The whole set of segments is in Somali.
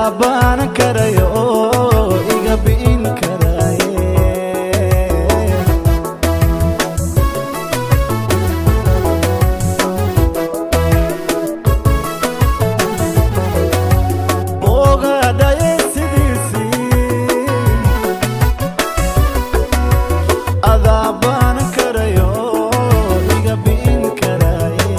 Adaa baanan karayo oo iga bi'in karaaye. Boogaadhaye sidiisii, adaa baanan karayo oo iga bi'in karaaye.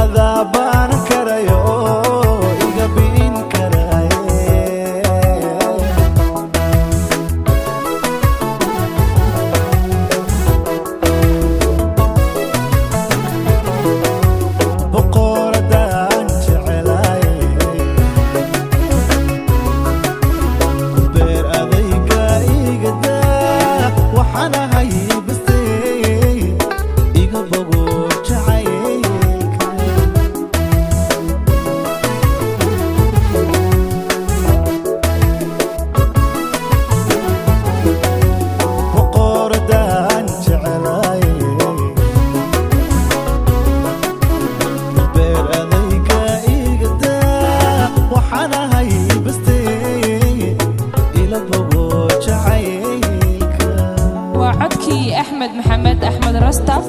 Adaa baanan karayo oo iga bi'in karaaye. Boqoradaan jecelaay, beer adayga iga daa, waxaan ahay bastey, iga bogo jacaylka. Boqoradaan jecelaay, beer adayga iga daa, waxaan ahay bastey, ila bogo jacaylka. Waa codkii Axmed Maxamed Axmed Rastaf,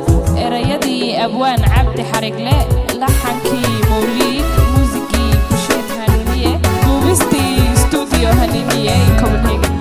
erayadii Abwaan Cabdi Xarigle, laxankii Mawliid, muusigii Bashiir Hanuuniye, duubistii Studio Hanuuniye in Copenhagen.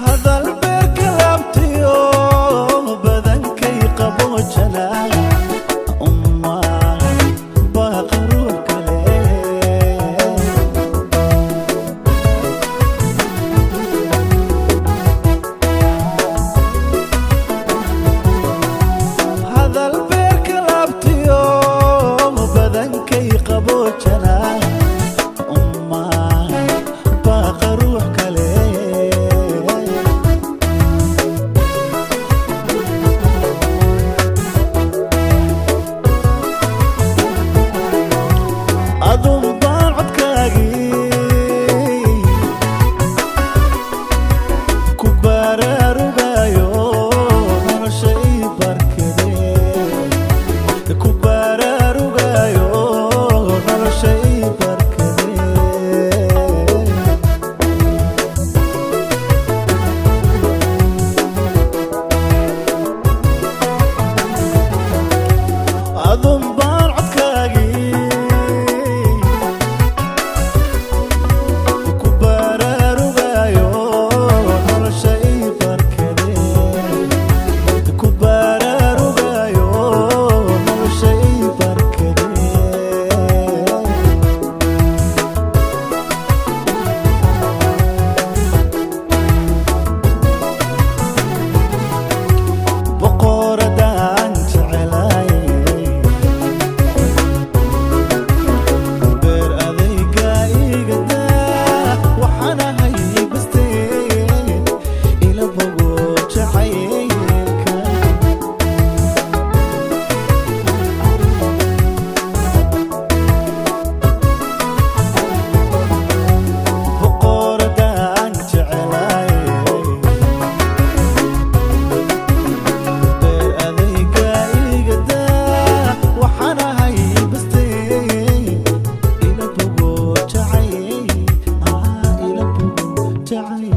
Hadal beerka laabtiyo badankay qaboojana, umma baaqa ruux kale. Hadal beerka laabtiyo badankay qaboojana, umma baaqa ruux kale. Adun baan codkaagii ku baraarugayo, nolosha ii barkade, ku baraarugayo, nolosha ii barkade. Adun baan codkaagii ku baraarugayo, nolosha ii barkade, ku baraarugayo, nolosha ii barkade. Boqoradaan jecelaay, beer adayga iga daa, waxaan ahay bastey, ila bogo jacaylka. Boqoradaan jecelaay, beer adayga iga daa, waxaan ahay bastey, ila bogo jacayl, ila bogo jacayl.